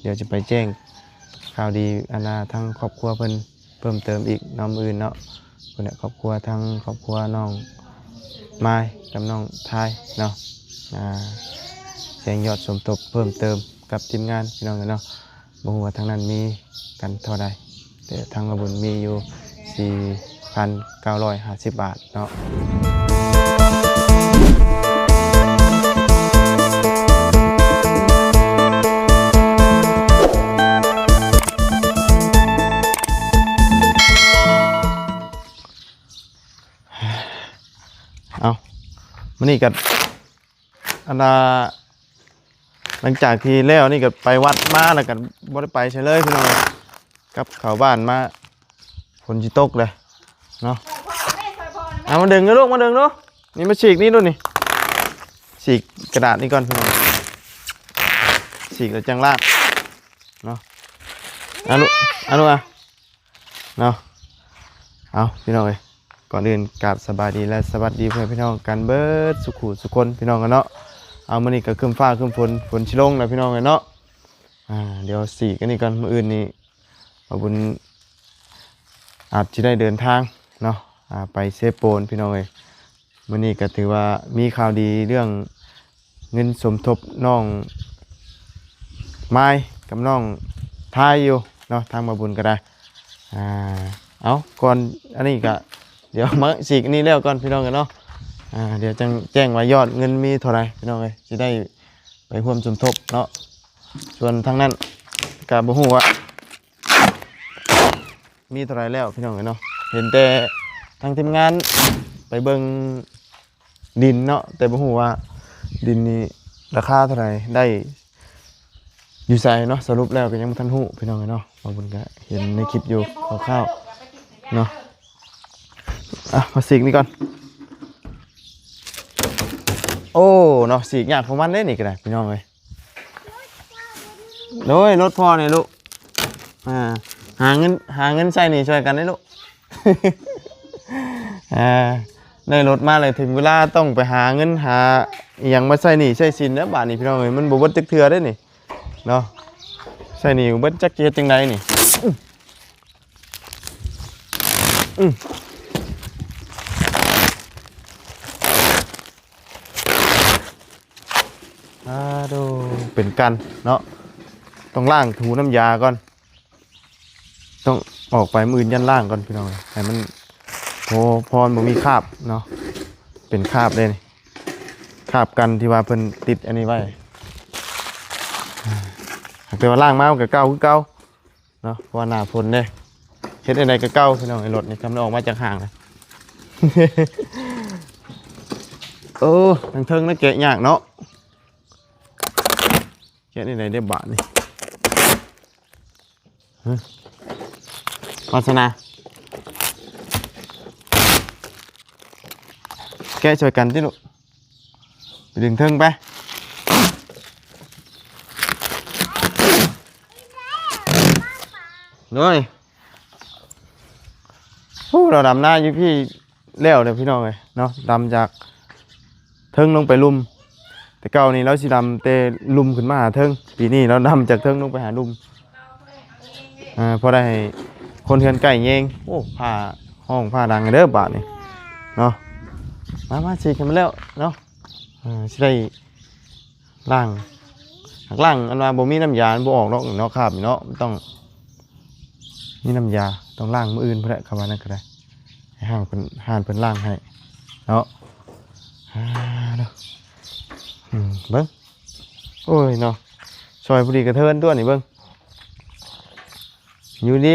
ດຽວຈະໄປແຈ້ງຂ່າວດີອັນນ່າທາງຄອບຄົວເພິ່ນເພີ່ມເຕີມອີກເນາະ ມື້ອື່ນເນາະ. ພຸ້ນແຫຼະ ຄອບຄົວ ທາງຄອບຄົວນ້ອງມາຍກັບນ້ອງທາຍເນາະ ອ່າ ແຈ້ງຍອດສົມທົບເພີ່ມເຕີມກັບທີມງານ ພີ່ນ້ອງເອີຍເນາະ. ບໍ່ຮູ້ວ່າທາງນັ້ນມີກັນເທົ່າໃດ ແຕ່ທາງບ່າວບຸນມີຢູ່ສີ່ພັນເກົ້າຮ້ອຍຫ້າສິບບາດເນາະ. ເອົາ ມື້ນີ້ກໍ ອັນນ່າ ຫຼັງຈາກທີ່ແລ້ວນີ້ກໍໄປວັດມາ ແລ້ວກໍບໍ່ໄດ້ໄປໃສເລີຍ ພີ່ນ້ອງເອີຍ. ກັບເຂົ້າບ້ານມາ ຝົນຊິຕົກເລີຍເນາະ. ເອົາ ມາດຶງດູລູກ ມາດຶງດູ. ນີ້ ມາສີກນີ້ດູນີ້ ສີກກະດາດນີ້ກ່ອນ ພີ່ນ້ອງ. ສີກແລ້ວຈັ່ງລ້າງເນາະ. ອານຸ ອານຸ ອາ ເນາະ. ເອົາ ພີ່ນ້ອງເອີຍ ກ່ອນອື່ນກາບສະບາຍດີ ແລະ ສະຫວັດດີພໍ່ແມ່ພີ່ນ້ອງກັນເບິດສຸຂູສຸຄົນ ພີ່ນ້ອງເອີຍເນາະ. ເອົາ ມື້ນີ້ກໍຄຶ້ມຟ້າຄຶ້ມຝົນ ຝົນຊິລົງແລ້ວ ພີ່ນ້ອງເອີຍເນາະ. ອ່າ ດຽວສີກອັນນີ້ກ່ອນ ມື້ອື່ນນີ້ບ່າວບຸນອາດຊິໄດ້ເດີນທາງເນາະ ອ່າ ໄປເຊໂປນ ພີ່ນ້ອງເອີຍ. ມື້ນີ້ກໍຖືວ່າມີຂ່າວດີເລື່ອງເງິນສົມທົບນ້ອງມາຍກັບນ້ອງທາຍຢູ່ເນາະ ທາງບ່າວບຸນກໍໄດ້. ອ່າ ເອົາ ກ່ອນອັນນີ້ກໍ ດຽວມາສີກອັນນີ້ແລ້ວກ່ອນ ພີ່ນ້ອງເອີຍເນາະ. ອ່າ ດຽວຈັ່ງແຈ້ງວ່າຍອດເງິນມີເທົ່າໃດ ພີ່ນ້ອງເອີຍ ຊິໄດ້ໄປຮ່ວມສົມທົບເນາະ. ສ່ວນທາງນັ້ນກໍບໍ່ຮູ້ວ່າ ມີເທົ່າໃດແລ້ວ ພີ່ນ້ອງເອີຍເນາະ. ເຫັນແຕ່ທາງທີມງານໄປເບິ່ງດິນເນາະ ແຕ່ບໍ່ຮູ້ວ່າດິນນີ້ລາຄາເທົ່າໃດ ໄດ້ຢູ່ໃສເນາະ. ສະຫຼຸບແລ້ວກໍຍັງບໍ່ທັນຮູ້ ພີ່ນ້ອງເອີຍເນາະ. ບ່າວບຸນກໍເຫັນໃນຄລິບຢູ່ຄ່າວໆເນາະ. ອ່ະ ມາສີກນີ້ກ່ອນ. ໂອ້ ເນາະ ສີກຍາກຂອງມັນເດ້ນີ້ກໍໄດ້ ພີ່ນ້ອງເອີຍ. ໂດຍ ລົດພໍ່ນີ້ລູກ ອ່າ ຫາເງິນ ຫາເງິນໃຊ້ໜີ້ຊ່ວຍກັນເດ້ລູກ. ອ່າ ໄດ້ລົດມາແລ້ວ ເຖິງເວລາຕ້ອງໄປຫາເງິນຫາອີ່ຫຍັງມາໃຊ້ໜີ້ໃຊ້ສິນແລ້ວບາດນີ້ ພີ່ນ້ອງເອີຍ. ມັນບໍ່ເບິດຈັກເທື່ອເດ້ນີ້ເນາະ ໃຊ້ໜີ້ບໍ່ເບິດ ຈັກຊິເຮັດຈັ່ງໃດນີ້. ອືມ ອືມ ອາ ໂດ ເປັນກັນເນາະ. ຕ້ອງລ້າງຖູນ້ຳຢາກ່ອນ ຕ້ອງອອກໄປມື້ອື່ນ ຢ້ານລ້າງກ່ອນ ພີ່ນ້ອງ ໃຫ້ມັນ ໂອ້ ພໍມັນບໍ່ມີຄາບເນາະ. ເປັນຄາບເດ້ນີ້ ຄາບກັນທີ່ວ່າເພິ່ນຕິດອັນນີ້ໄວ້. ຫາກແຕ່ວ່າລ້າງມາມັນກໍເກົ່າຄືເກົ່າ ເນາະ ເພາະວ່າໜ້າຝົນເດ້. ເຮັດແນວໃດກໍເກົ່າ ພີ່ນ້ອງ ໄອ້ລົດນີ້ ຄັນມັນອອກມາຈາກຫ້າງນະ. ໂອ້ ທາງເທິງນະແກະຍາກເນາະ. ແກະແນວໃດເດ້ບາດນີ້ ຮະ ວາສະໜາ ແກະຊ່ວຍກັນຕິລູກ. ໄປດຶງເທິງໄປ ໂດຍ. ໂອ້ ລາວດຳນາຢູ່ພີ້ແລ້ວເດີ ພີ່ນ້ອງເອີຍເນາະ. ດຳຈາກເທິງລົງໄປລຸ່ມ. ແຕ່ເກົ່ານີ້ລາວຊິດຳແຕ່ລຸ່ມຂຶ້ນມາຫາເທິງ. ປີນີ້ລາວດຳຈາກເທິງລົງໄປຫາລຸ່ມ. ອ່າ ພໍໄດ້ໃຫ້ຄົນເຮືອນໃກ້ແຍງ. ໂອ້ ຜ້າຮ້ອງຜ້າດັງເດີບາດນີ້ເນາະ. ມາ ມາ ສີກໃຫ້ມັນແລ້ວເນາະ. ເອີ ຊິໄດ້ລ້າງ ຫາກລ້າງອັນວ່າບໍ່ມີນ້ຳຢາມັນບໍ່ອອກດອກເນາະ ຄາບນີ້ເນາະ. ມັນຕ້ອງມີນ້ຳຢາ ຕ້ອງລ້າງມື້ອື່ນພຸ້ນແຫຼະ ຄຳວ່ານັ້ນກໍໄດ້ ໃຫ້ຫ້າງເພິ່ນ ຮ້ານເພິ່ນລ້າງໃຫ້ເນາະ. ອ່າ ເນາະ ອືມ ເບິ່ງ ໂອ້ຍເນາະ ຊ່ອຍຜູ້ດີກະເທີນຕົວນີ້ ເບິ່ງ ຢູ່ດີ.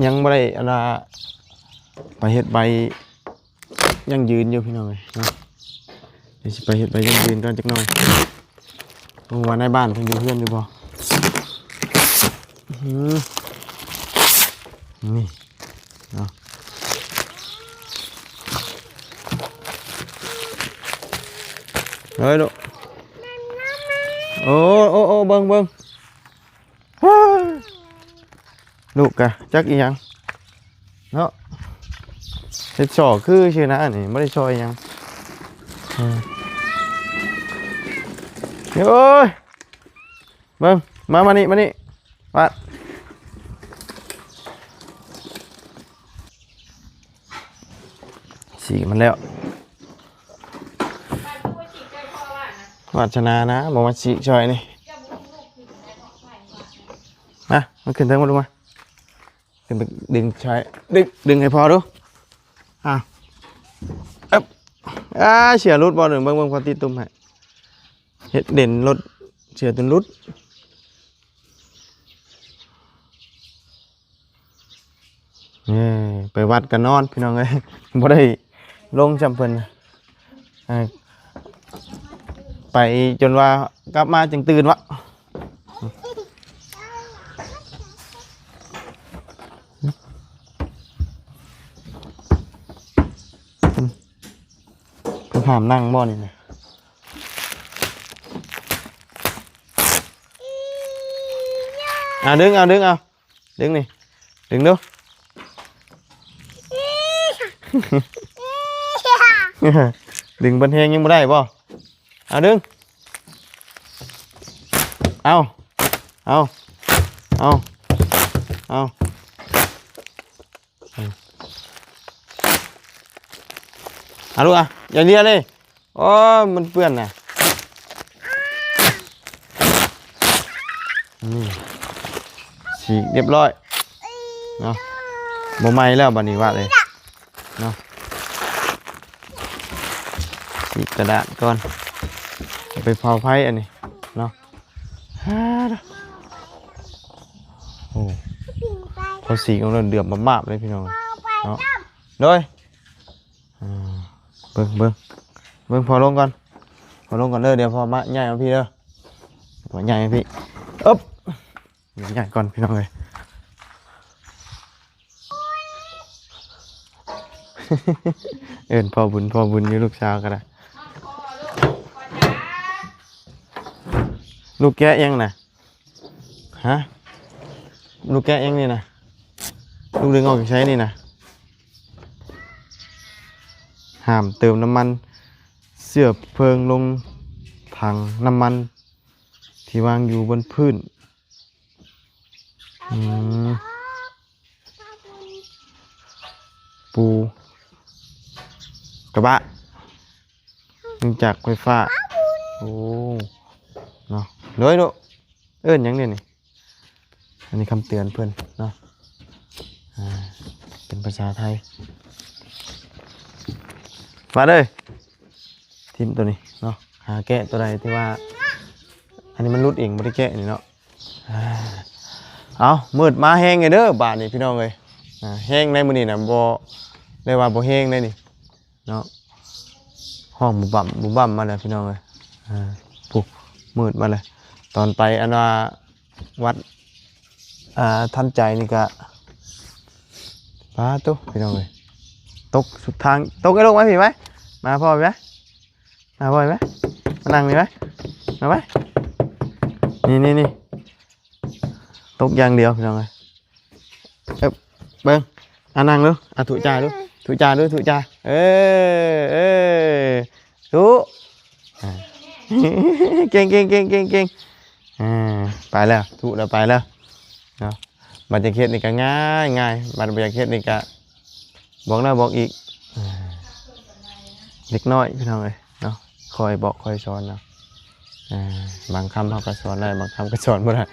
ຍັງບໍ່ໄດ້ອັນວ່າໄປເຮັດໃບ ຍັງຢືນຢູ່ ພີ່ນ້ອງເອີຍເນາະ. ດຽວຊິໄປເຮັດໃບຍັງຢືນກ່ອນຈັກໜ່ອຍ. ບໍ່ຮູ້ວ່ານາຍບ້ານເພິ່ນຢູ່ເຮືອນຢູ່ບໍ່. ອືມ ນີ້ເນາະ ເອີຍລູກ. ໂອ້ ໂອ້ ໂອ້ ເບິ່ງ ເບິ່ງ. ລູກກະຈັກອີ່ຫຍັງເນາະ. ເຮັດສໍ້ຄືຊື່ນະ ອັນນີ້ບໍ່ໄດ້ສໍ້ອີ່ຫຍັງ. ເອີ ໂອ້ຍ ເບິ່ງ ມາ ມານີ້ ມານີ້ ວາດ ສີກມັນແລ້ວ ວາດສະໜານະ ບໍ່ມາສີກຊ່ອຍນີ້ ມາ ມາຂຶ້ນເທິງມາ ລົງມາ ຂຶ້ນໄປດຶງຊ່ອຍ ດຶງ ດຶງໃຫ້ພໍ່ດູ ອ່າ ເອີບ ອ່າ ເສື້ອຫຼຸດບໍ່ ເບິ່ງ ເບິ່ງ ພໍ່ຕິດຕຸ່ມໃຫ້ ເຮັດເດັ່ນລົດ ເສື້ອຈົນຫຼຸດ ເອີ ໄປວັດກໍນອນ ພີ່ນ້ອງເອີຍ ບໍ່ໄດ້ລົງຈຳເພິ່ນ ເອີ ໄປຈົນວ່າກັບມາຈຶ່ງຕື່ນວະ ເພິ່ນຫ້າມນັ່ງບໍ່ນີ້ນະ ອ່າ ດຶງເອົາ ດຶງເອົາ ດຶງນີ້ ດຶງດູ ດຶງເບິດແຮງຍັງບໍ່ໄດ້ບໍ່? ເອົາດຶງ ເອົາ ເອົາ ເອົາ ເອົາ ເອົາລູກ ອ່ະ ຢ່າເລຍເລີຍ ໂອ້ຍ ມັນເປື້ອນນະ ນີ້ ສີກຮຽບຮ້ອຍເນາະ ບໍ່ໄໝ້ແລ້ວບາດນີ້ວາດເລີຍເນາະ ສີກກະດາດກ່ອນ ເອົາໄປເຜົາໄຟອັນນີ້ເນາະ ໂອ້ ພໍສີກອອກແລ້ວເດືອບມາບໆເລີຍພີ່ນ້ອງເນາະ ໂດຍ ອ່າ ເບິ່ງ ເບິ່ງ ເບິ່ງພໍ່ລົງກ່ອນ ພໍ່ລົງກ່ອນເດີ ດຽວພໍ່ມາຍ້າຍມາພີ້ເດີ ພໍ່ຍ້າຍມາພີ້ ອຶບ ຍ້າຍກ່ອນພີ່ນ້ອງເອີຍ ເອີ້ນພໍ່ບຸນ ພໍ່ບຸນຢູ່ ລູກສາວກໍໄດ້ ລູກແກະຫຍັງນະ? ຮະ ລູກແກະຫຍັງນີ້ນະ? ລູກດຶງອອກຈາກໃສນີ້ນະ? ຫ້າມເຕີມນ້ຳມັນເຊື້ອເພີງລົງຖັງນ້ຳມັນທີ່ວາງຢູ່ບົນພື້ນ. ອືມ. ປູກະບະ ເນື່ອງຈາກໄຟຟ້າ. ໂອ້ ເນາະ ໂດຍ ໂດຍ ເອີ້ນຫຍັງເດນີ້? ອັນນີ້ຄຳເຕືອນເພິ່ນເນາະ ອ່າ ເປັນພາສາໄທ. ມາເດີ ຖິ້ມໂຕນີ້ເນາະ ຫາແກະໂຕໃດທີ່ວ່າ ອັນນີ້ມັນຫຼຸດເອງ ບໍ່ໄດ້ແກະນີ້ເນາະ. ເອົາ ມືດມາແຮງເດີບາດນີ້ພີ່ນ້ອງເອີຍ. ອ່າ ແຮງໃນມື້ນີ້ນະ ບໍ່ໄດ້ວ່າບໍ່ແຮງໃດນີ້ເນາະ. ຮ້ອງບຸບບັ້ມບຸບບັ້ມມາແລ້ວພີ່ນ້ອງເອີຍ. ອ່າ ປຸບ ມືດມາແລ້ວ. ຕອນໄປອັນວ່າວັດ ອ່າ ທັນໃຈນີ້ກະ ປາໂຕ ພີ່ນ້ອງເອີຍ ຕົກສຸດທາງ. ຕົກ ເອີ ລົງມາພີ້ໄວ້ ມາພໍ່ພີ້ໄວ້. ມາບໍ່ໄປ ມານັ່ງນີ້ໄປ ມາໄປ ນີ້ໆໆ ຕົກຢ່າງດຽວພີ່ນ້ອງເອີຍ. ເອີ ເບິ່ງ ອ່າ ນັ່ງດູ ອ່າ ທຸຈ້າດູ ທຸຈ້າດູ ທຸຈ້າ. ເອີ ເອີ ທຸ ອ່າ ເກັ່ງໆໆໆໆ. ອ່າ ໄປແລ້ວ ທຸແລ້ວ ໄປແລ້ວເນາະ. ບັດຢາກເຮັດນີ້ກໍງ່າຍໆ ບັດບໍ່ຢາກເຮັດນີ້ກໍບອກແລ້ວບອກອີກ. ອ່າ ເດັກນ້ອຍພີ່ນ້ອງເອີຍເນາະ ຄອຍບອກຄອຍສອນເນາະ. ອ່າ ບາງຄຳເຮົາກໍສອນໄດ້ ບາງຄຳກໍສອນບໍ່ໄດ້.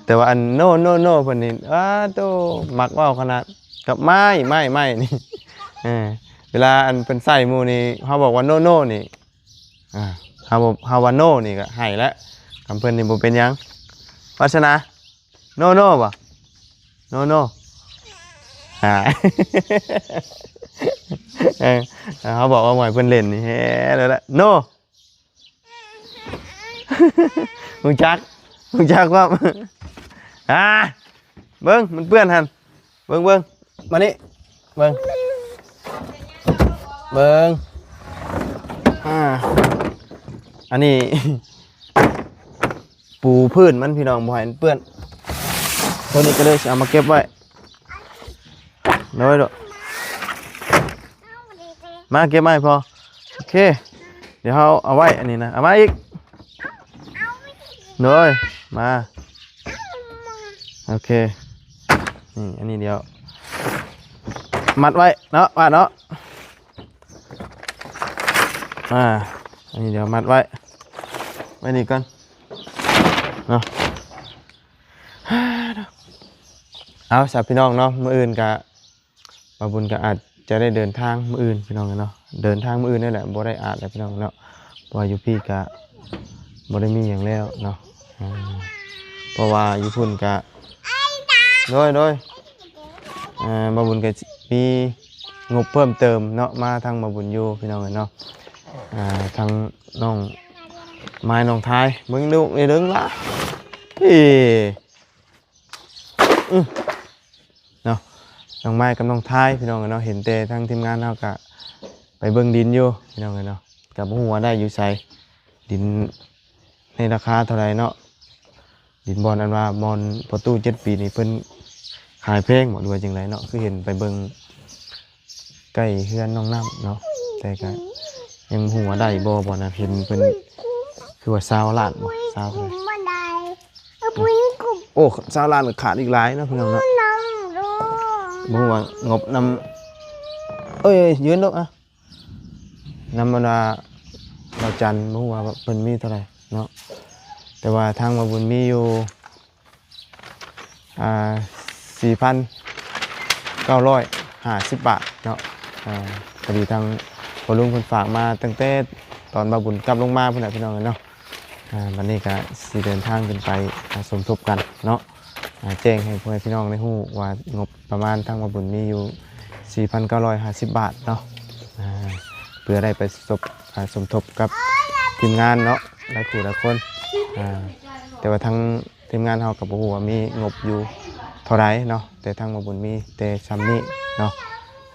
ແຕ່ວ່າອັນ ໂນ ໂນ ໂນ ເພິ່ນນີ້ ອ້າໂຕ ມັກເວົ້າຂະໜາດ ກັບໄມ້ ໄມ້ ໄມ້ນີ້. ເອີ ເວລາອັນເພິ່ນໃສ່ໝູ່ນີ້ ເຮົາບອກວ່າ ໂນ ໂນ ນີ້ ອ່າ ເຮົາ ເຮົາວ່າ ໂນ ນີ້ກໍໃຫ້ແລ້ວ. ຄຳເພິ່ນນີ້ບໍ່ເປັນຫຍັງ. ວາດສະໜາ ໂນ ໂນ ບໍ່? ໂນ ໂນ ອ່າ ເອີ ເຮົາບອກວ່າບໍ່ໃຫ້ເພິ່ນຫຼິ້ນນີ້ແຮະແລ້ວແຫຼະ. ໂນ ຮູ້ຈັກ ຮູ້ຈັກຄວາມ ອ່າ ເບິ່ງ ມັນເປື້ອນຫັ້ນ. ເບິ່ງ ເບິ່ງ ມານີ້ ເບິ່ງ ເບິ່ງ ອ່າ ອັນນີ້ ປູພື້ນມັນພີ່ນ້ອງ ບໍ່ໃຫ້ມັນເປື້ອນ. ໂຕນີ້ກໍເລີຍຊິເອົາມາເກັບໄວ້. ໂດຍ ໂດຍ ມາເກັບມາໃຫ້ພໍ່. ໂອເຄ ດຽວເຮົາເອົາໄວ້ອັນນີ້ນະ ເອົາມາອີກ. ໂດຍ ມາ ໂອເຄ ນີ້ ອັນນີ້ດຽວ ມັດໄວ້ເນາະ ວ່າເນາະ ອ່າ ອັນນີ້ດຽວມັດໄວ້ ໄວ້ນີ້ກ່ອນເນາະ ເອົາ ຊະພີ່ນ້ອງເນາະ ມື້ອື່ນກະ ບ່າວບຸນກໍອາດຈະໄດ້ເດີນທາງມື້ອື່ນພີ່ນ້ອງເນາະ ເດີນທາງມື້ອື່ນນີ້ແຫຼະ ບໍ່ໄດ້ອາດແລ້ວພີ່ນ້ອງເນາະ ເພາະວ່າຢູ່ພີ້ກໍບໍ່ໄດ້ມີຫຍັງແລ້ວເນາະ ອ່າ ເພາະວ່າຢູ່ພຸ້ນກໍ ໂດຍ ໂດຍ ອ່າ ບ່າວບຸນກໍມີງົບເພີ່ມເຕີມເນາະ ມາທາງບ່າວບຸນຢູ່ພີ່ນ້ອງເນາະ ອ່າ ທາງນ້ອງມາຍ ນ້ອງທາຍ ເບິ່ງລູກ ເອີ ເບິ່ງຫຼານ ເອີ ອື ເນາະ ນ້ອງໄມ້ກັບນ້ອງທາຍພີ່ນ້ອງເອີຍເນາະ ເຫັນແຕ່ທາງທີມງານເຮົາກະໄປເບິ່ງດິນຢູ່ພີ່ນ້ອງເອີຍເນາະ ກະບໍ່ຮູ້ວ່າໄດ້ຢູ່ໃສ ດິນໃນລາຄາເທົ່າໃດເນາະ ດິນບ່ອນອັນວ່າບ່ອນພໍ່ຕູ້ເຈັດປີນີ້ເພິ່ນຂາຍແພງບໍ່ ຫຼືວ່າຈັ່ງໃດເນາະ ຄືເຫັນໄປເບິ່ງ ໃກ້ເຮືອນນ້ອງນ້ຳເນາະ ແຕ່ກະຍັງບໍ່ຮູ້ວ່າໄດ້ບໍ່ ບ່ອນນັ້ນເຫັນເພິ່ນຄືວ່າຊາວລ້ານບໍ່ ຊາວເທົ່າໃດ ໂອ້ ຊາວລ້ານກໍຂາດອີກຫຼາຍເນາະພີ່ນ້ອງເນາະ ບໍ່ຮູ້ວ່າງົບນຳ ເອີຍ ຢືນລູກ ອ່ະ ນຳບັນດາ ລາວຈັນ ບໍ່ຮູ້ວ່າເພິ່ນມີເທົ່າໃດເນາະ ແຕ່ວ່າທາງບ່າວບຸນມີຢູ່ ອ່າ ສີ່ພັນເກົ້າຮ້ອຍຫ້າສິບບາດເນາະ ອ່າ ພໍດີທາງພໍ່ລຸງເພິ່ນຝາກມາຕັ້ງແຕ່ຕອນບ່າວບຸນກັບລົງມາພຸ້ນແຫຼະພີ່ນ້ອງເອີຍເນາະ ອ່າ ບັດນີ້ກະຊິເດີນທາງຂຶ້ນໄປ ອ່າ ສົມທົບກັນເນາະ ອ່າ ແຈ້ງໃຫ້ພໍ່ແມ່ພີ່ນ້ອງໄດ້ຮູ້ວ່າງົບປະມານທາງບ່າວບຸນມີຢູ່ສີ່ພັນເກົ້າຮ້ອຍຫ້າສິບບາດເນາະ ອ່າ ເພື່ອໄດ້ໄປສົມທົບ ອ່າ ສົມທົບກັບທີມງານເນາະ ຫຼາຍຄູ່ຫຼາຍຄົນ ອ່າ ແຕ່ວ່າທາງ ທີມງານເຮົາກໍບໍ່ຮູ້ວ່າມີງົບຢູ່ເທົ່າໃດເນາະ ແຕ່ທາງບ່າວບຸນມີແຕ່ຊ່ຳນີ້ເນາະ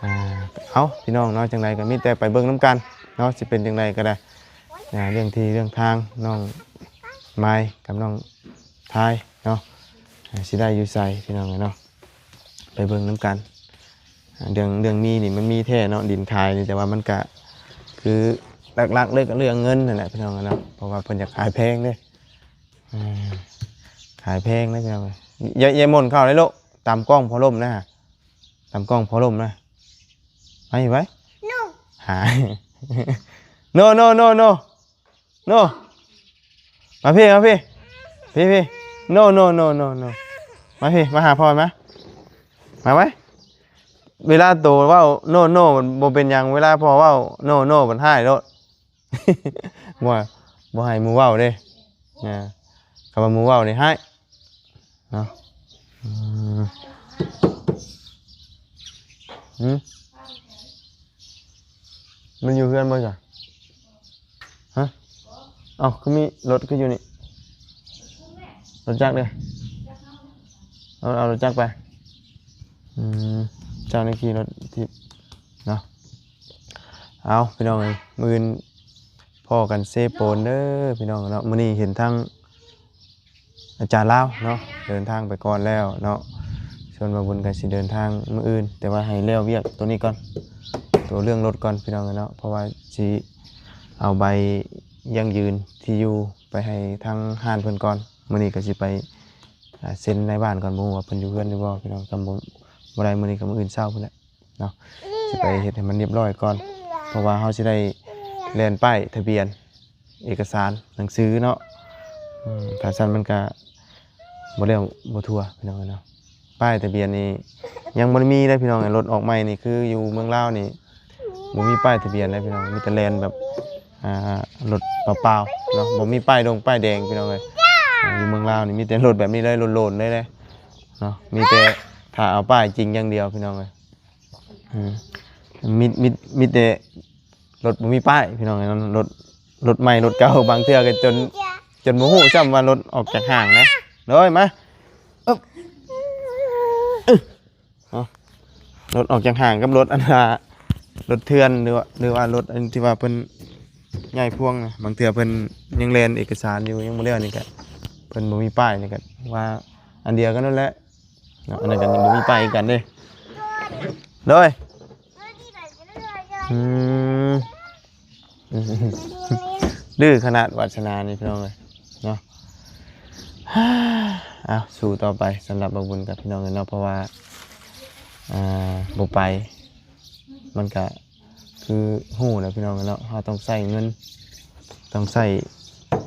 ອ່າ ເອົ້າ ພີ່ນ້ອງເນາະ ຈັ່ງໃດກໍມີແຕ່ໄປເບິ່ງນຳກັນເນາະ ຊິເປັນຈັ່ງໃດກໍໄດ້ ອ່າ ເລື່ອງທີ່ເລື່ອງທາງ ນ້ອງມາຍກັບນ້ອງທາຍເນາະ ອ່າ ຊິໄດ້ຢູ່ໃສພີ່ນ້ອງເອີຍເນາະ ໄປເບິ່ງນຳກັນ ອ່າ ເລື່ອງ ເລື່ອງມີນີ້ມັນມີແທ້ເນາະ ດິນຂາຍນີ້ ແຕ່ວ່າມັນກະຄືຫຼັກໆເລີຍກໍເລື່ອງເງິນນັ້ນແຫຼະພີ່ນ້ອງເນາະ ເພາະວ່າເພິ່ນຢາກຂາຍແພງເດ້ ອ່າ ຂາຍແພງນະພີ່ນ້ອງເອີຍ ຢ່າ ຢ່າໝົນເຂົ້າເດ້ລູກ ຕຳກ້ອງພໍລົ້ມນະ ຕຳກ້ອງພໍລົ້ມນະ ໄປໄປ ໂນ ຫາ ໂນ ໂນ ໂນ ໂນ ໂນ ມາພີ້ ມາພີ້ ພີ້ ພີ້ ໂນ ໂນ ໂນ ໂນ ໂນ ມາພີ້ ມາຫາພໍ່ມາ ມາໄວ້ ເວລາໂຕເວົ້າ ໂນ ໂນ ມັນບໍ່ເປັນຫຍັງ ເວລາພໍ່ເວົ້າ ໂນ ໂນ ມັນຮ້າຍໂລດ ບໍ່ ບໍ່ໃຫ້ໝູ່ເວົ້າເດ້ ອ່າ ຄັນວ່າໝູ່ເວົ້ານີ້ຮ້າຍເນາະ ອືມ ຫືມ ມັນຢູ່ເຮືອນບໍ່ຊະ? ຮະ? ເອົ້າ ຄືມີລົດຄືຢູ່ນີ້ ລົດຈັກເດ້ ເອົາ ເອົາລົດຈັກໄປ ອືມ ເຈົ້ານີ້ຂີ່ລົດຖີບເນາະ ເອົາ ພີ່ນ້ອງເອີຍ ມື້ອື່ນພໍ້ກັນເຊໂປນເດີພີ່ນ້ອງເນາະ ມື້ນີ້ເຫັນທາງ ອາຈານລາວເນາະ ເດີນທາງໄປກ່ອນແລ້ວເນາະ ສ່ວນບ່າວບຸນກໍຊິເດີນທາງມື້ອື່ນ ແຕ່ວ່າໃຫ້ແລ້ວວຽກໂຕນີ້ກ່ອນ ໂຕເລື່ອງລົດກ່ອນພີ່ນ້ອງເນາະ ເພາະວ່າຊິເອົາໃບຢັ້ງຢືນທີ່ຢູ່ໄປໃຫ້ທາງຮ້ານເພິ່ນກ່ອນ ມື້ນີ້ກໍຊິໄປ ອ່າ ເຊັນນາຍບ້ານກ່ອນ ບໍ່ຮູ້ວ່າເພິ່ນຢູ່ເຮືອນຫຼືບໍ່ພີ່ນ້ອງ ຄັນບໍ່ ບໍ່ໄດ້ມື້ນີ້ກໍມື້ອື່ນເຊົ້າພຸ້ນແຫຼະ. ເນາະ ຊິໄປເຮັດໃຫ້ມັນຮຽບຮ້ອຍກ່ອນ ເພາະວ່າເຮົາຊິໄດ້ແລ່ນປ້າຍທະບຽນ ເອກະສານ ໜັງສືເນາະ ອືມ ຖ້າຊັ້ນມັນກະບໍ່ແລ້ວບໍ່ທົ່ວພີ່ນ້ອງເອີຍເນາະ ປ້າຍທະບຽນນີ້ຍັງບໍ່ໄດ້ມີເດ້ພີ່ນ້ອງ ລົດອອກໃໝ່ນີ້ຄືຢູ່ເມືອງລາວນີ້ບໍ່ມີປ້າຍທະບຽນເດ້ພີ່ນ້ອງ ມີແຕ່ແລ່ນແບບ ອ່າ ລົດເປົ່າໆເນາະ ບໍ່ມີປ້າຍດົງປ້າຍແດງພີ່ນ້ອງເອີຍ ອ່າ ຢູ່ເມືອງລາວນີ້ມີແຕ່ລົດແບບນີ້ເລີຍ ໂລນໆເລີຍເດ້ເນາະ ມີແຕ່ຖ້າເອົາປ້າຍຈິງຢ່າງດຽວພີ່ນ້ອງເອີຍ. ອືມ ມີ ມີ ມີແຕ່ລົດບໍ່ມີປ້າຍພີ່ນ້ອງເອີຍເນາະ ລົດ ລົດໃໝ່ລົດເກົ່າ ບາງເທື່ອກໍຈົນ ຈົນບໍ່ຮູ້ຊ້ຳວ່າລົດອອກຈາກຫ້າງນະ ໂດຍ ມາ ອຶບ ເນາະ ລົດອອກຈາກຫ້າງກັບລົດອັນວ່າ ລົດເຖື່ອນ ຫຼືວ່າ ຫຼືວ່າລົດອັນທີ່ວ່າເພິ່ນຍ້າຍພວງນະ ບາງເທື່ອເພິ່ນຍັງແລ່ນເອກະສານຢູ່ ຍັງບໍ່ແລ້ວນີ້ກະ ເພິ່ນບໍ່ມີປ້າຍນີ້ກະວ່າອັນດຽວກັນນັ້ນແຫຼະ. ເນາະ ອັນນັ້ນກໍບໍ່ມີປ້າຍກັນເດ້ ໂດຍ ອືມ ດື້ຂະໜາດວາດສະໜານີ້ພີ່ນ້ອງເອີຍເນາະ ອ້າວ ສູ້ຕໍ່ໄປສຳລັບບ່າວບຸນກັບພີ່ນ້ອງເອີຍເນາະ ເພາະວ່າ ອ່າ ບໍ່ໄປ ມັນກະຄືຮູ້ແຫຼະພີ່ນ້ອງເອີຍເນາະ ເຮົາຕ້ອງໃຊ້ເງິນ ຕ້ອງໃຊ້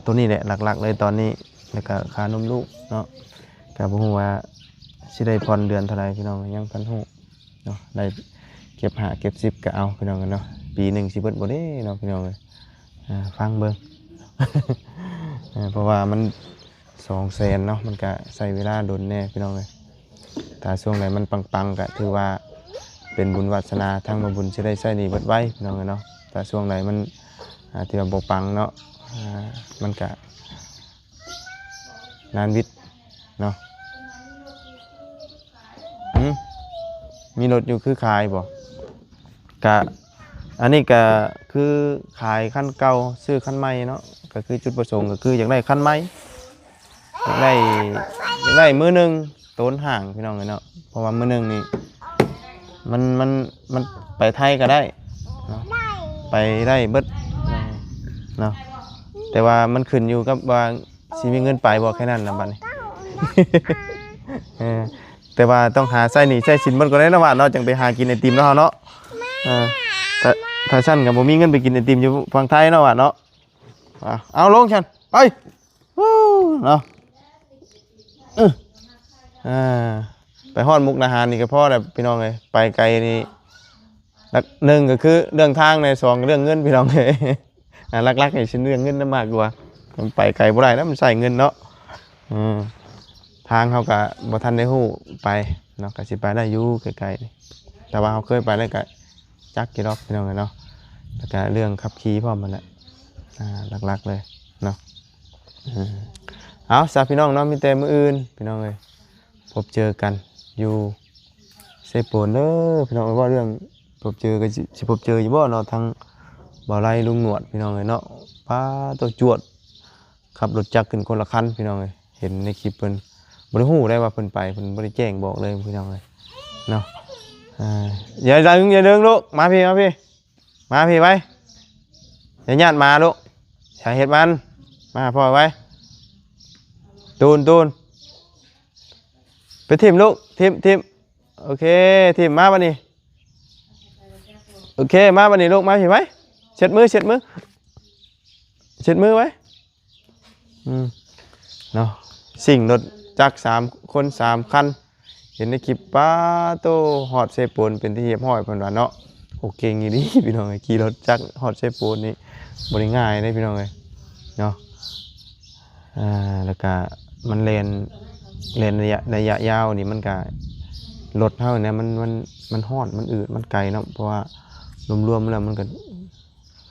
ໂຕນີ້ແຫຼະ ຫຼັກໆເລີຍຕອນນີ້ ແລ້ວກະຄ່ານົມລູກເນາະ ກະບໍ່ຮູ້ວ່າຊິໄດ້ຜ່ອນເດືອນເທົ່າໃດພີ່ນ້ອງ ຍັງບໍ່ທັນຮູ້ເນາະ ໄດ້ເກັບຫ້າເກັບສິບກະເອົາພີ່ນ້ອງເອີຍເນາະ ປີໜຶ່ງຊິເບິດບໍ່ເດ້ເນາະພີ່ນ້ອງເອີຍ ອ່າ ຟັງເບິ່ງ ເພາະວ່າມັນ ສອງແສນເນາະ ມັນກະໃຊ້ເວລາດົນແດ່ພີ່ນ້ອງເອີຍ ຖ້າຊ່ວງໃດມັນປັງໆ ກະຖືວ່າເປັນບຸນວາສະໜາ ທາງບ່າວບຸນຊິໄດ້ໃຊ້ໜີ້ເບິດໄວພີ່ນ້ອງເອີຍເນາະ ຖ້າຊ່ວງໃດມັນ ອ່າ ທີ່ວ່າບໍ່ປັງເນາະ ອ່າ ມັນກະນານວິດເນາະ ຫື ມີລົດຢູ່ຄືຂາຍບໍ່? ກະ ອັນນີ້ກະຄືຂາຍຄັນເກົ່າ ຊື້ຄັນໃໝ່ເນາະ ກະຄືຈຸດປະສົງກະຄືຢາກໄດ້ຄັນໃໝ່ ຢາກໄດ້ ຢາກໄດ້ມືໜຶ່ງໂຕນຫ້າງພີ່ນ້ອງເອີຍເນາະ ເພາະວ່າມືໜຶ່ງນີ້ ມັນ ມັນ ມັນໄປໄທກະໄດ້ເນາະ ໄປໄດ້ເບິດເນາະ ແຕ່ວ່າມັນຂຶ້ນຢູ່ກັບວ່າຊິມີເງິນໄປບໍ່ ແຄ່ນັ້ນລະບັດນີ້ ເອີ ແຕ່ວ່າຕ້ອງຫາໃຊ້ໜີ້ໃຊ້ສິນເບິ່ງກ່ອນເດ້ເນາະຫວານເນາະ ຈັ່ງໄປຫາກິນໄອຕິມເນາະເຮົາເນາະ ເອີ ຖ້າ ຖ້າຊັ້ນກະບໍ່ມີເງິນໄປກິນໄອຕິມຢູ່ຝັ່ງໄທເນາະຫວານເນາະ ເອົາ ເອົາລົງຊັ້ນ ໄປ ເນາະ ເອີ ອ່າ ໄປຮອດມຸກດາຫານນີ້ກະພໍແລ້ວພີ່ນ້ອງເອີຍ ໄປໄກນີ້ ຫຼັກ ໜຶ່ງກະຄືເລື່ອງທາງແດ່ ສອງກະເລື່ອງເງິນພີ່ນ້ອງເອີຍ ອ່າ ຫຼັກໆນີ້ຊິເລື່ອງເງິນນຳມາກກວ່າ ມັນໄປໄກບໍ່ໄດ້ນະ ມັນໃຊ້ເງິນເນາະ ເອີ ທາງເຮົາກະບໍ່ທັນໄດ້ຮູ້ໄປເນາະ ກະຊິໄປໄດ້ຢູ່ໃກ້ໆນີ້ ແຕ່ວ່າເຮົາເຄີຍໄປແລ້ວກະຈັກຢູ່ດອກພີ່ນ້ອງເອີຍເນາະ ແລ້ວກະເລື່ອງຂັບຂີ່ພ້ອມຫັ້ນແຫຼະ ອ່າ ຫຼັກໆເລີຍເນາະ ເອົາຊະພີ່ນ້ອງເນາະ ມີແຕ່ມື້ອື່ນພີ່ນ້ອງເອີຍ ພົບເຈີກັນຢູ່ເຊໂປນເດີພີ່ນ້ອງເອີຍ ເວົ້າເລື່ອງພົບເຈີກະຊິ ຊິພົບເຈີຢູ່ບໍ່ເນາະ ທັງບ່າວໄລ ລຸງໜວດພີ່ນ້ອງເອີຍເນາະ ປາໂຕ ຈວດ ຂັບລົດຈັກຂຶ້ນຄົນລະຄັນພີ່ນ້ອງເອີຍ ເຫັນໃນຄລິບເພິ່ນ ບໍ່ໄດ້ຮູ້ໄດ້ວ່າເພິ່ນໄປ ເພິ່ນບໍ່ໄດ້ແຈ້ງບອກເລີຍພີ່ນ້ອງເອີຍເນາະ ອ່າ ຢ່າດຶງ ຢ່າດຶງລູກ ມາພີ້ ມາພີ້ ມາພີ້ໄວ ຢ່າຍາດໝາລູກ ຢ່າເຮັດມັນ ມາຫາພໍ່ໄວ ຕູນ ຕູນ ໄປຖິ້ມລູກ ຖິ້ມ ຖິ້ມ ໂອເຄ ຖິ້ມ ມາບັດນີ້ ໂອເຄ ມາບັດນີ້ລູກ ມາພີ້ໄວ ເຊັດມື ເຊັດມື ເຊັດມືໄວ ອືມ ເນາະ ຊິງລົດຈັກສາມຄົນສາມຄັນ ເຫັນໃນຄລິບ ປາໂຕ ຮອດເຊໂປນເປັນທີ່ຮຽບຮ້ອຍເພິ່ນວ່າເນາະ ໂອ ເກັ່ງອີ່ຫຼີພີ່ນ້ອງເອີຍ ຂີ່ລົດຈັກຮອດເຊໂປນນີ້ບໍ່ໄດ້ງ່າຍເດ້ພີ່ນ້ອງເອີຍເນາະ ອ່າ ແລ້ວກະມັນແລ່ນ ແລ່ນໄລຍະ ໄລຍະຍາວນີ້ ມັນກະ ລົດເຮົານີ້ ມັນ ມັນ ມັນຮ້ອນ ມັນອືດ ມັນໄກເນາະ ເພາະວ່າລວມໆແລ້ວມັນກະ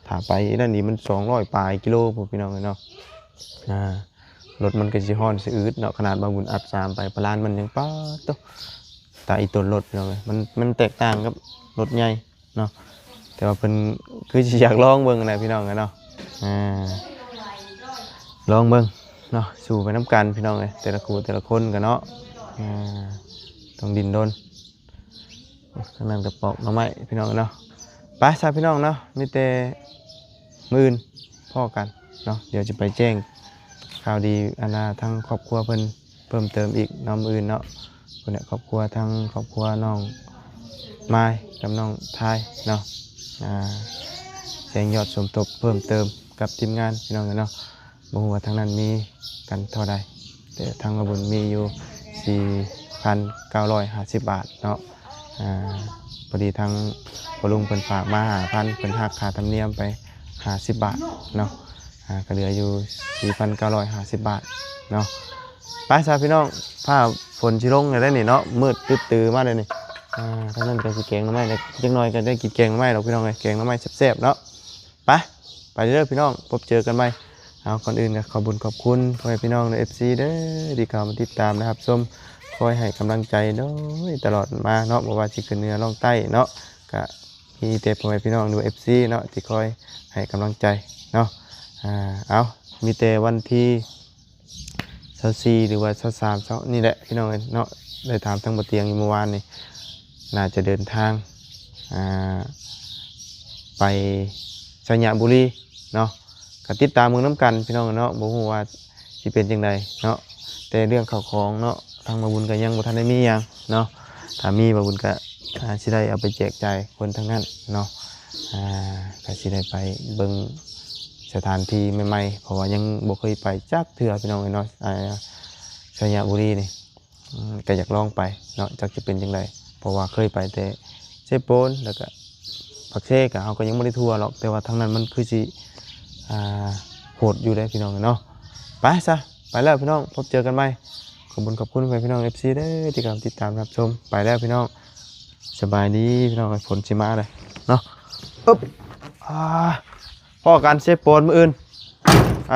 ຖ້າໄປນັ້ນນີ້ມັນສອງຮ້ອຍປາຍກິໂລພຸ້ນພີ່ນ້ອງເອີຍເນາະ ອ່າ ລົດມັນກະຊິຮ້ອນສະອືດເນາະ ຂະໜາດວ່າບຸນອັດສາມໄປ ປາລານມັນຍັງ ປາໂຕ ຕາອີຕົນລົດພີ່ນ້ອງເອີຍ ມັນ ມັນແຕກຕ່າງກັບລົດໃຫຍ່ເນາະ ແຕ່ວ່າເພິ່ນຄືຊິຢາກລອງເບິ່ງຫັ້ນແຫຼະພີ່ນ້ອງເອີຍເນາະ ອ່າ ລອງເບິ່ງເນາະ ສູ້ໄປນຳກັນພີ່ນ້ອງເອີຍ ແຕ່ລະຄູ່ແຕ່ລະຄົນກະເນາະ ອ່າ ຕ້ອງດິ້ນລົນ ໂອ້ ທາງນັ້ນກະປອກໜໍ່ໄມ້ພີ່ນ້ອງເນາະ ໄປຊະພີ່ນ້ອງເນາະ ມີແຕ່ມື້ອື່ນພໍ້ກັນເນາະ ດຽວຈະໄປແຈ້ງຂ່າວດີ ອັນນ່າ ທາງຄອບຄົວເພິ່ນເພີ່ມເຕີມອີກເນາະ ມື້ອື່ນເນາະ ພຸ້ນແຫຼະ ຄອບຄົວ ທາງຄອບຄົວນ້ອງມາຍກັບນ້ອງທາຍເນາະ ອ່າ ແຈ້ງຍອດສົມທົບເພີ່ມເຕີມກັບທີມງານພີ່ນ້ອງເນາະ ບໍ່ຮູ້ວ່າທາງນັ້ນມີກັນເທົ່າໃດ ແຕ່ທາງບ່າວບຸນມີຢູ່ສີ່ພັນເກົ້າຮ້ອຍຫ້າສິບບາດເນາະ ອ່າ ພໍດີທາງພໍ່ລຸງເພິ່ນຝາກມາຫ້າພັນ ເພິ່ນຫັກຄ່າທຳນຽມໄປຫ້າສິບບາດເນາະ ອ່າ ກະເຫຼືອຢູ່ສີ່ພັນເກົ້າຮ້ອຍຫ້າສິບບາດເນາະ ໄປຊະພີ່ນ້ອງ ຟ້າຝົນຊິລົງແລ້ວເດ້ນີ້ເນາະ ມືດຕຶດຕືມາແລ້ວນີ້ ອ່າ ທາງນັ້ນກະຊິແກງໜໍ່ໄມ້ແລ້ວ ຈັກໜ້ອຍກະໄດ້ກິນແກງໜໍ່ໄມ້ດອກພີ່ນ້ອງເອີຍ ແກງໜໍ່ໄມ້ແຊບໆເນາະ ໄປ ໄປເດີພີ່ນ້ອງ ພົບເຈີກັນໃໝ່ ເອົາ ກ່ອນອື່ນກະຂໍບຸນຂອບຄຸນພໍ່ແມ່ພີ່ນ້ອງ ເອັຟຊີ ເດີ ທີ່ເຂົ້າມາຕິດຕາມ ແລະ ຮັບຊົມ ຄອຍໃຫ້ກຳລັງໃຈໂດຍຕະຫຼອດມາເນາະ ບໍ່ວ່າຊິຂຶ້ນເໜືອລ່ອງໃຕ້ເນາະ ກະມີແຕ່ພໍ່ແມ່ພີ່ນ້ອງ ຫຼື ເອັຟຊີ ເນາະ ທີ່ຄອຍໃຫ້ກຳລັງໃຈເນາະ ອ່າ ເອົາ ມີແຕ່ວັນທີ ຊາວສີ່ ຫຼືວ່າ ຊາວສາມ ເຊົ້ານີ້ແຫຼະພີ່ນ້ອງເອີຍເນາະ ໄດ້ຖາມທາງບໍ່ຕຽງຢູ່ມື້ວານນີ້ ໜ້າຈະເດີນທາງ ອ່າ ໄປໄຊຍະບູລີເນາະ ກະຕິດຕາມເບິ່ງນຳກັນພີ່ນ້ອງເນາະ ບໍ່ຮູ້ວ່າ ຊິເປັນຈັ່ງໃດເນາະ ແຕ່ເລື່ອງເຂົ້າຂອງເນາະ ທາງບ່າວບຸນກໍຍັງບໍ່ທັນໄດ້ມີຫຍັງເນາະ ຖ້າມີບ່າວບຸນກໍ ອ່າ ຊິໄດ້ເອົາໄປແຈກຈ່າຍຄົນທາງນັ້ນເນາະ ອ່າ ກໍຊິໄດ້ໄປເບິ່ງສະຖານທີ່ໃໝ່ໆ ເພາະວ່າຍັງບໍ່ເຄີຍໄປຈັກເທື່ອພີ່ນ້ອງເອີຍເນາະ ອ່າ ໄຊຍະບູລີນີ້ ອືມ ກໍຢາກລອງໄປເນາະ ຈັກຊິເປັນຈັ່ງໃດ ເພາະວ່າເຄີຍໄປແຕ່ເຊໂປນ ແລ້ວກໍປາກເຊ ກໍເຮົາກໍຍັງບໍ່ໄດ້ທົ່ວຫຼອກ ແຕ່ວ່າທາງນັ້ນມັນຄືຊິ ອ່າ ໂຫດຢູ່ເດ້ພີ່ນ້ອງເນາະ ໄປຊະ ໄປແລ້ວພີ່ນ້ອງ ພົບເຈີກັນໃໝ່ ຂອບຄຸນ ຂອບຄຸນພໍ່ແມ່ພີ່ນ້ອງ ເອັຟຊີ ເດີ ທີ່ເຂົ້າມາຕິດຕາມຮັບຊົມ ໄປແລ້ວພີ່ນ້ອງ ສະບາຍດີພີ່ນ້ອງ ຝົນຊິມາເລີຍເນາະ ອຶບ ອ່າ ພໍ້ກັນເຊໂປນມື້ອື່ນ ໄປ.